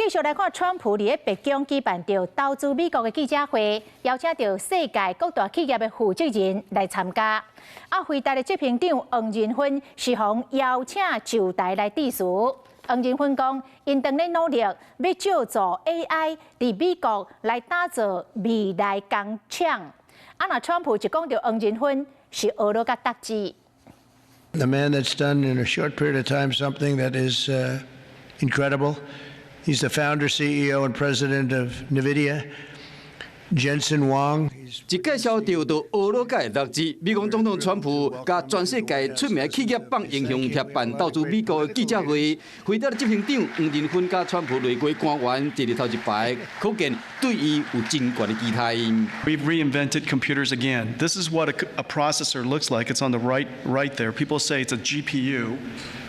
繼續來看，川普佇咧白宮舉辦著投資美國的記者會，邀請著世界各大企業的負責人來參加。啊，輝達的執行長黃仁勳是予邀請就台來致辭。黃仁勳講，𪜶當咧努力，欲借助 AI 佇美國來打造未來工廠。啊，若川普一講著黃仁勳，是呵咾佮得志。 The man that's done in a short period of time something that is incredible. He's the founder, CEO, and president of NVIDIA, Jensen Huang. 一介紹著就呵咾佮會得志，美國總統川普佮全世界出名企業放英雄帖辦投資美國的記者會，輝達的執行長黃仁勳佮川普內閣官員坐佇頭一排，可見對伊有真懸的期待。 We've reinvented computers again. This is what a processor looks like. It's on the right there. People say it's a GPU.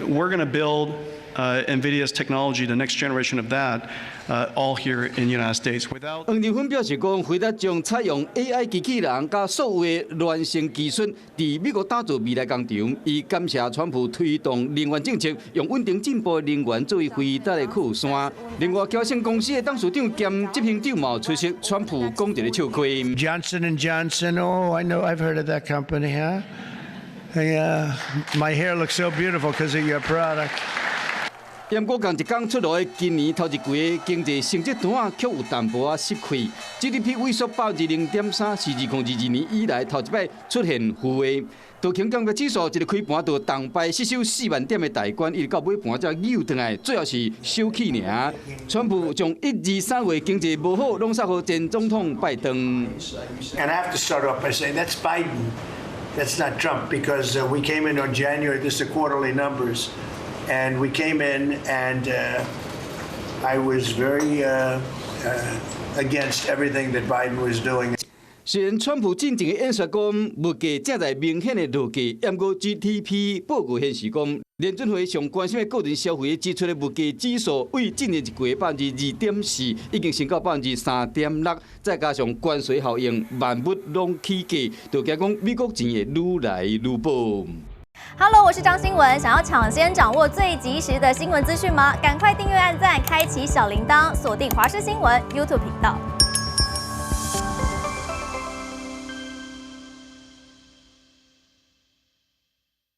We're going to build NVIDIA's technology, the next generation of that, all here in the United States. Without 黃仁勳表示講，輝達將採用 AI 機器人佮數位孿生技術，佇美國打造未來工廠。伊感謝川普推動能源政策，用穩定進步的能源作為輝達的靠山。另外，喬森公司的董事長兼執行長嘛出席，川普講一个笑話。 Johnson and Johnson. Oh, I know. I've heard of that company, huh? Yeah, my hair looks so beautiful because of your product. 毋過仝一工出爐的今年頭一季的經濟成績單，卻有淡薄仔失氣，GDP 萎縮0.3%，是2022年以來頭一擺出現負的。道瓊工業指數一个開盤就重敗失守4萬點的大關，一直到尾盤才扭轉來，最後是小起爾。川普將一二三月經濟無好，攏推予前總統拜登。 And I have to start off by saying that's Biden, that's not Trump, because we came in on January. This is the quarterly numbers. And we came in, and I was very against everything that Biden was doing. 雖然川普進前的演說講物價正在明顯的落價，毋過 GDP 報告顯示講，聯準會上關心的個人消費支出的物價指數，對進前一季2.4%，已經升到3.6%，再加上關稅效應，萬物攏起價，就驚講美國錢會愈來愈薄。 Hello，我是張新文。想要搶先掌握最及時的新聞資訊嗎？趕快訂閱、按讚、開啟小鈴鐺，鎖定華視新聞 YouTube 頻道。